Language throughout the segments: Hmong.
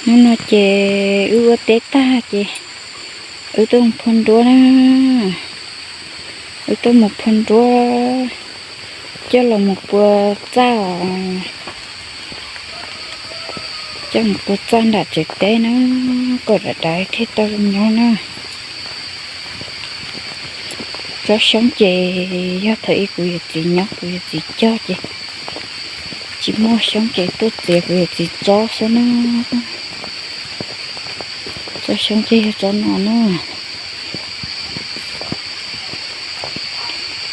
Hnub no ces wb ua teb tag ces wb tuaj mus phua nruab na. Wb tuaj mus phua nruab coj los mus pua txaj, coj mus pua txaj nram tsev teb na, kom dav dav thiaj tau zoo nyob na. Tsob xyoob ces yog thaum ub kuv yawm txiv nyob kuv yawm txiv cog ces tsis muaj xyoob ces tuaj txiav kuv yawm txiv tsob xwb na. Tsob xyoob ces yog tsob no na.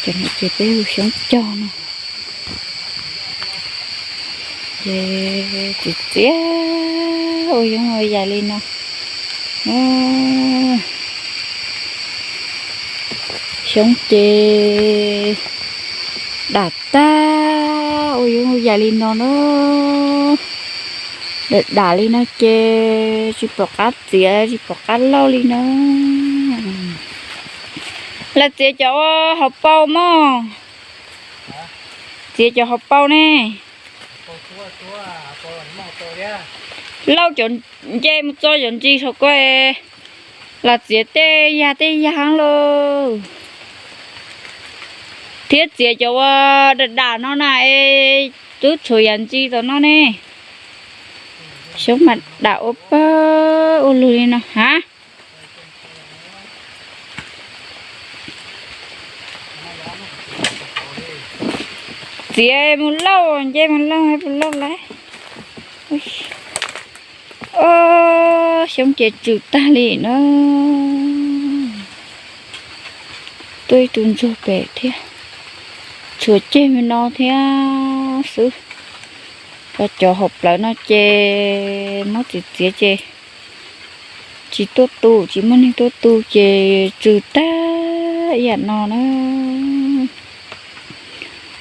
Cov no ces peb hu xyoob cog no. Ces txiav txiav ua yoov ua yaim li no. Xyoob ces dam tag ua yoov ua yaim li no na. Dam dam li no ces tsis pom qab txiav tsis pom qab lauj li na. Los txiav cov hauv paus mog. Txiav cov hauv paus ne. Lauj cov nce mus txo cov ntsis saum ko, los txiav tej yag tej yag lauj. Thiab txiav cov ua dam dam no na es twb tshuav yam ntsis tom no ne. Xyoob mas dam ua pawg ua lug li no ha. Txiav mus lauj, nce mus lauj, puas lauj lauj. Xyoob ces tsw tag li na. Tuaj ib tug ntsuag pem thiab, tshuav ceg me no thiab xwb. Cov hauv plawv no ces muab txiav txiav ces tsis tuaj tu, tsis muaj neeg tuaj tu ces tsw tag ib yam no na.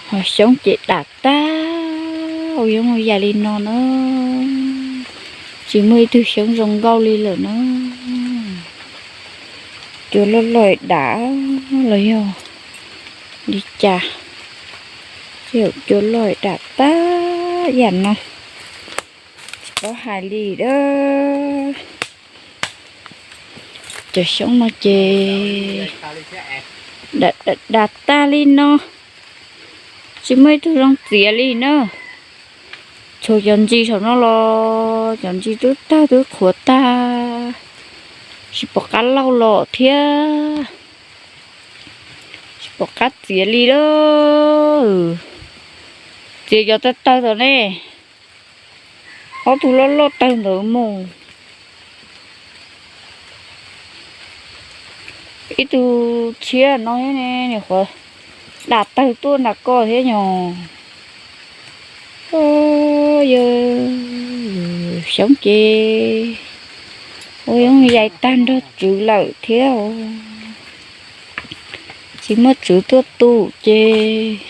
Ho xyoob ces dam tag ua yoov ua yaim li no na. Tsis muaj ib tug xyoob zoo nkauj li lawm na. Cua loj loj dam los yog li cas, cua loj dam tag yam no. Tsis paub hais li a. Cov xyoob no ces dam tag li no, tsis muaj ib tug zoo txiav li na. Tshuav cov ntsis saum no los cov ntsis twb tawg twb qhuav tag, tsis pom qab lauj los thiab, tsis pom qab txiav li lawm. Txiav cov tawg tawg tom ne, ob tug loj loj tawg ntawd mus. Ib tug tshiab no ne, nws qhuav dam tawg tuaj nram ko thiab nyog. Yog xyoob ces ua yoov yaim tag nrho tsw lawm thiab. Tsis muaj tswv tuaj tu ces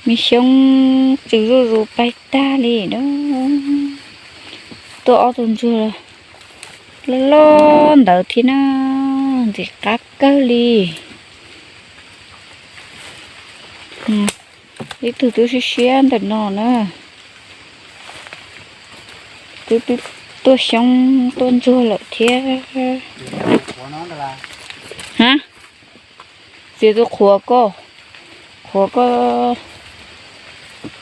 me xyoob tsw zuj zus pais tag li na. Tuaj ob tug ntsuag loj loj ntawd thiab na, ntxim qab kawg li. Ib tug twb siab siab ntawm no na. Twb tuaj xyoob tuaj ntsuag lawm thiab. Ha, txiav tus qhuav ko, qhuav ko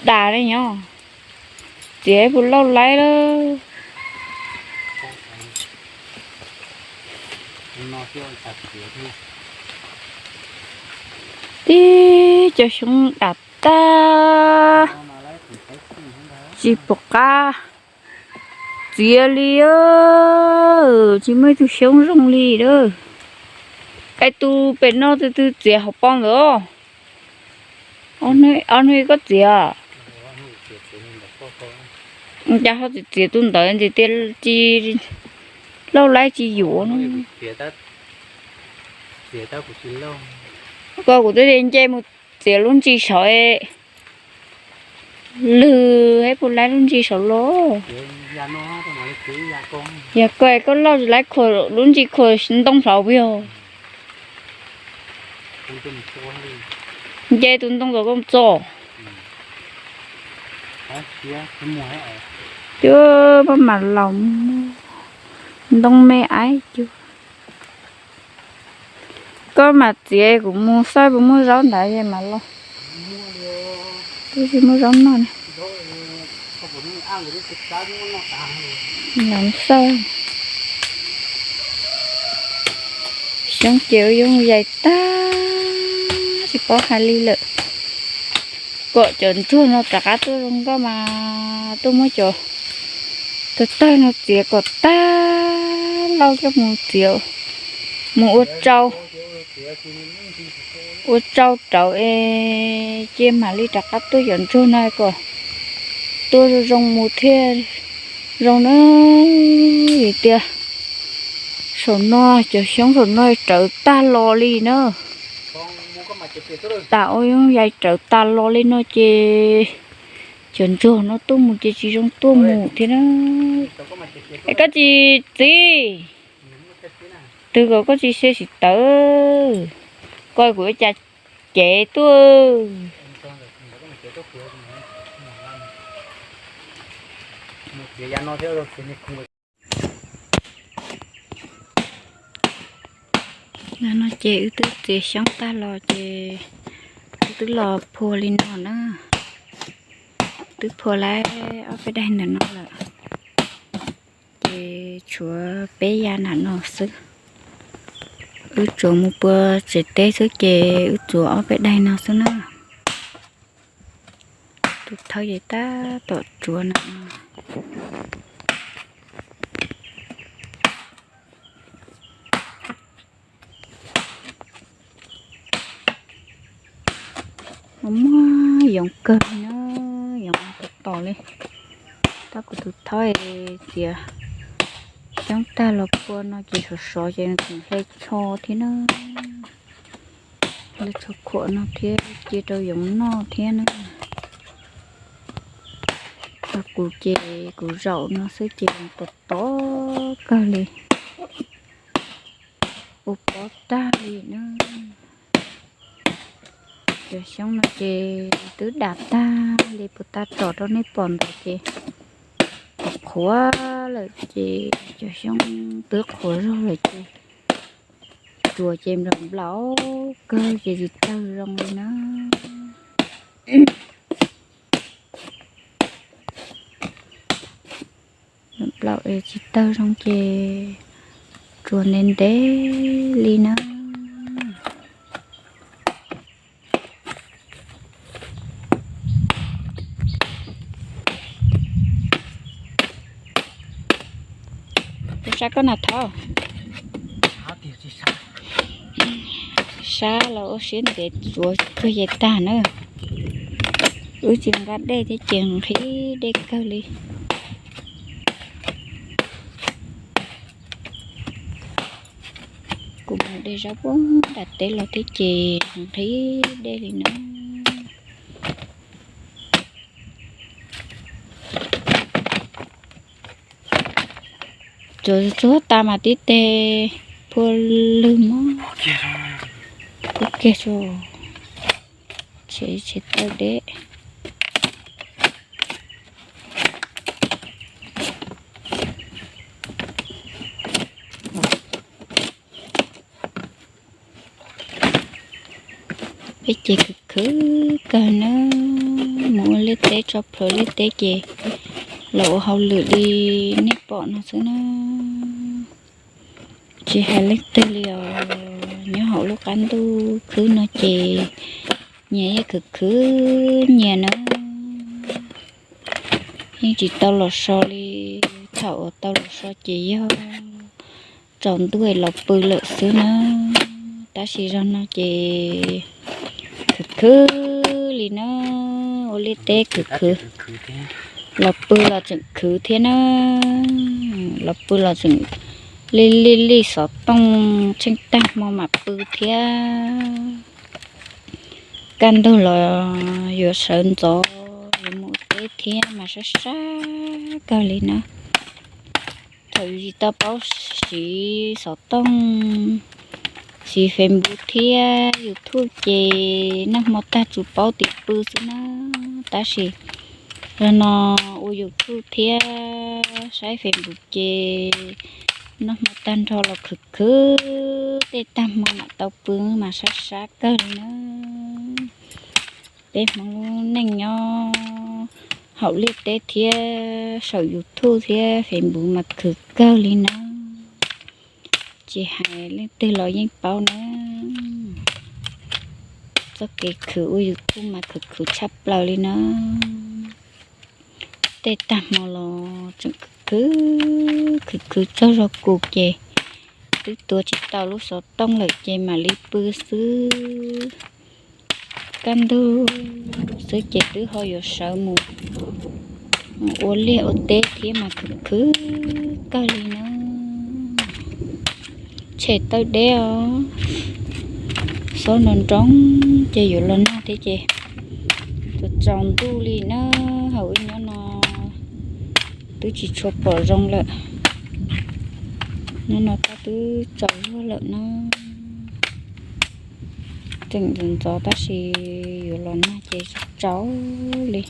dam ne nyob, txiav puas lauj laib lawm. Tib cov xyoob dam tag, tsis pom qab txiav li, tsis muaj ib tug xyoob zoo li lawm. Es tus pem no tus twg txiav hauv paus ntawd? Ob hnub koj txiav, cas ho txiav txiav tus ntawd ntxim tiag, tsis lauj laib tsis yuav no. Koj kuv twb nce mus txiav lub ntsis saud, lwg hab puas laib lub ntsis saud los. Yog koj, koj lauj laib khuam lub ntsis khuam ntoo hlauv puas yog? Nce tus ntoo tom koj txo. Cuag maj mam laus, ntoo me aib cuag. Koj mam txiav kuv mus saib puas muaj zaub ntawd es mam los. Twb tsis muaj zaub noj ne. Los xauj. Xyoob ces ua yooj yim tag, tsis paub hais li lawm. Kom cov ntsuag no rov qab tuaj zoo nkauj mas tuaj muab cov tawg tawg no txiav kom tag lauj coj mus txiav, mus ua tsau, ua tsau rauv es ces mam li rov qab tuaj cov ntsuag no kom tuaj zoo zoo mus thiaj zoo na. Vim tias saum no cov xyoob saum no rawv tag los li na. Tas ua yooj yim rawv tas los li no ces cov ntsuag no tuaj mus ces tsis zoo tuaj mus thiab na. Es koj tsis txiv, twb kom koj tsis xia tsis tawv, koj kuv ua cas cev tuaj. No ces wb twb txiav xyoob tag los ces wb twb los phua li no na. Twb phua lawm ob peb daim ntawm no lawm, ces tshuav peb yav nram no xwb. Wb tsuas mus puag tsev teb xwb ces wb txuas ob peb daim no xwb na. Tus thawj ces tab tom tsuav no. Muaj yoov kawg li na, yoov tos tos li. Tab kuv tus thawj txiav xyoob tag los phua no ces sov sov ces nws tseem hle tsho thiab na. Hle tsho khuam no thiab cia rau yoov noj thiab na. Ho kuv ces kuv zaum no xwb ces tos tos kawg li, ua pob tag li na. Cov xyoob no ces twb dam tag li puag ta tsom rau nej pom ntawd ces qhuav qhuav lawm ces cov xyoob twb qhuav zog lawm ces tsuas ces nplaum nplaum kawg ces tsis tawg zoo li na. Nplaum es tsis tawg zoo ces tsuas ntev ntev li na. Tus sab koj na thov. Sab los ua siab ntev tsuav tsuag ces tag na. Wb tsis nqa dej thiab ces nqhis dej kawg li. Kuv mus de zaub puag nram teb los thiab ces nqhis dej li na. Tsuav tsuag tas mas tib teg phua lwg mog. Kub kiag tso, tsev tsev tawg deb. Peb ces khwv khwv kawg na, mus ua liaj teb tso plhuav liaj teb ces los ua hauj lwm li nej pom no xwb na. Tsis hais leej twg li os, nyob hauv lub qab ntuj khwb no ces nyias yeej khwv khwv nyias na. Yeej tsis tau los so li, thaum uas tau los so ces yog tsaus ntuj los pw lawm xwb na. Tab sis zaum no ces khwv khwv li na, ua liaj teb khwv khwv, los pw los tseem khwv thiab na. Los pw los tseem lij lij lij xov tooj tsheej tag hmo mam pw thiab. Kaj ntug los yuav sawv ntxov yuav mus teb thiab mas sab sab kawg li na. Thaum yus tsis tau paub siv xov tooj, siv Facebook thiab YouTube ces nag hmo tag tsuas paub tim pw xwb na. Tab sis Zaum no ua YouTube thiab saib Facebook ces noj hmo tag nrho los khwv khwv, tej tag hmo mam tau pw mas sab sab kawg li na. Peb Hmoob lub neej nyob hauv liaj teb thiab saum YouTube thiab Facebook mas khwv kawg li na. Tsis hais leej twg los yeej paub na, txoj kev khwv ua YouTube mas khwv khwv tshaj plaws li na. Tej tag hmo los tseem khwv khwv, khwv khwv tsaug zog kuv ces twb tuav tsis tau lub xov tooj lawm ces mam li pw xwb. Kaj ntug xwb ces twb ho yuav sawv mus ua liaj ua teb thiab mas khwv khwv kawg li na. Tshem tawg deb os, xob nroo nroo ces yuav los nag thiab ces tsaus ntuj li na. Hauv wb nyob no twb tsis tshua pom zoo lawm, nyob no tab twb tsaus zuag lawm na. Tseem ntxov ntxov tab sis yuav los nag ces tsaus li,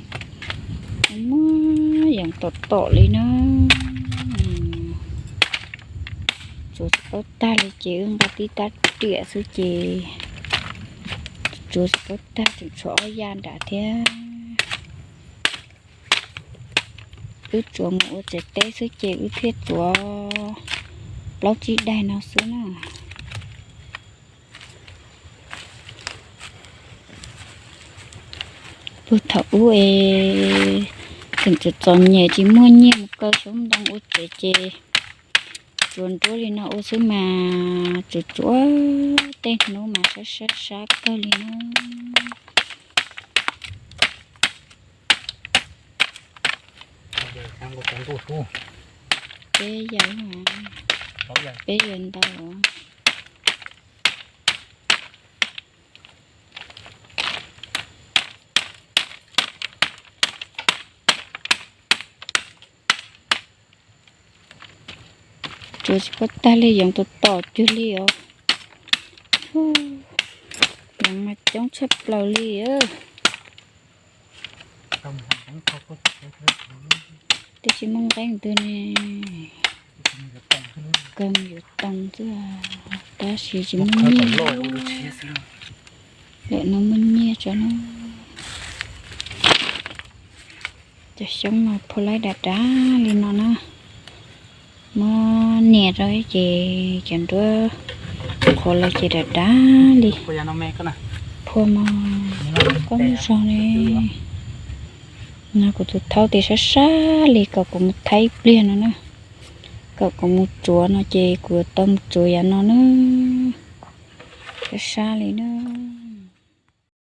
muab yees tom tom li na. Tsuav tsis paub tag li ces wb nqa tib tab riam xwb ces tsuav tsis paub tag, tseem tshuav ob yaj nram thiab. Wb tsuav mus ua tsev teb xwb ces wb thiaj tsuav plaub tsib daig no xwb na. Puag thaum ub es tseem txom txom nyem tsis muaj nyiaj mus kaw xyoob ntoo ua tsev ces tsuav nruab li no ua xwb mas tsuav tsuav tej hnub mas sab sab sab kawg li na. Peb yawg, peb yawg ntau. Tsuav tsis paub tag li, yees tom tom cuag li os. Yees mas coob tshaj plaws li. Twb tsis muaj nqeeb twg ne, kawg yuav too xwb, tab sis tsis muaj nyiaj. Lawm no muaj nyiaj tso na. Cov xyoob no phua laib dav dav li no na, muab nias rau ces cov nruab qhuav los ces dav dav li. Phua mas koj muab zog li. No kuv tus thaub tias sab sab li kom kuv mus thaij ib pliag no na, kom kuv mus tsuav no ces kuv yuav tau mus tsuav yav no na. Sab sab li na.